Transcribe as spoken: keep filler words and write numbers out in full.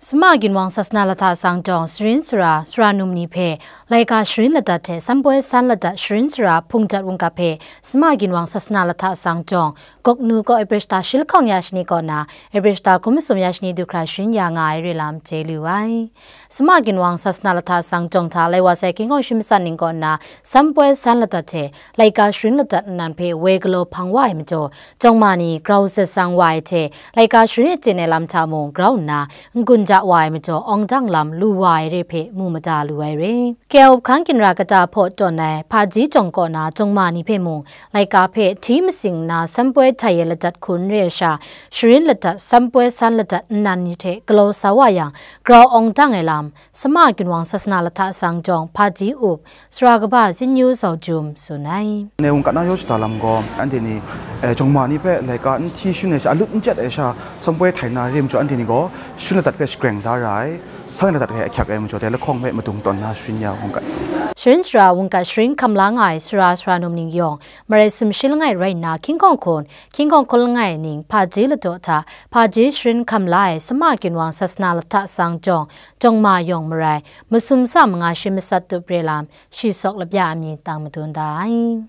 Sama Ginwang Sasana Lahta Sang Jawng, Sarin Sara, Sara Num ni hpe laika sharin ladat hte sanpoi san ladat sharin sara hpung jat wungkap hpe Sama Ginwang Sasana Lahta Sang Jawng, Goknu kaw April shata shi lahkawng ya shani kaw na, April shata hkun masum ya shani du hkra sharin ya nga ai re lam chye lu ai. Sama Ginwang Sasana Lahta Sang Jawng hta lai wa sai King Kong Shi Matsat ning kaw na, sanpoi san ladat hte laika sharin ladat nnan hpe woi galaw hpang wa ai majaw, jawng ma ni grau zat sang wa ai hte, laika sharin achyin ai lam hta mung grau nna, n-gun ja wa ai majaw, awng dang lam lu wa ai re hpe mu mada lu ai re. K L O hpang ginra kata hpaw tawn ai, Hpaji jawng kaw na jawng ma ni hpe mung, laika hpe hti masing nna sanpoi htai ai ladat hku n re ai sha, sharin ladat, sanpoi san ladat nnan ni hte galaw sa wa yang, grau awng dang ai lam, Sama Ginwang Sasana Lahta Sang Jawng, Hpaji Up, Sara kaba Zinyu Zau Jum tsun ai. Ne wungkat na yaw shada lam gaw, anhte ni, eh, jawng ma ni hpe laika n hti sharin ai sha, alut n chyat ai sha, sanpoi htai na re majaw, anhte ni gaw sharin ladat hpe shagreng da ra ai, san ladat hpe ahkyak ai majaw, dai lahkawng hpe madung tawn na sharin ya wungkat. Sharin sara wungkat sharin hkam la nga ai sara, sara num ning yawng, marai sumshi langai rai nna, King Kong hkun, King Kong hkun langai ning, Hpaji ladaw hta, Hpaji sharin hkam la ai Sama Ginwang Sasana Lahta Sang Jawng, jawng ma yawng marai, masum sa manga shi matsat tup re lam, shi sawk lapya a myit tang madun da ai.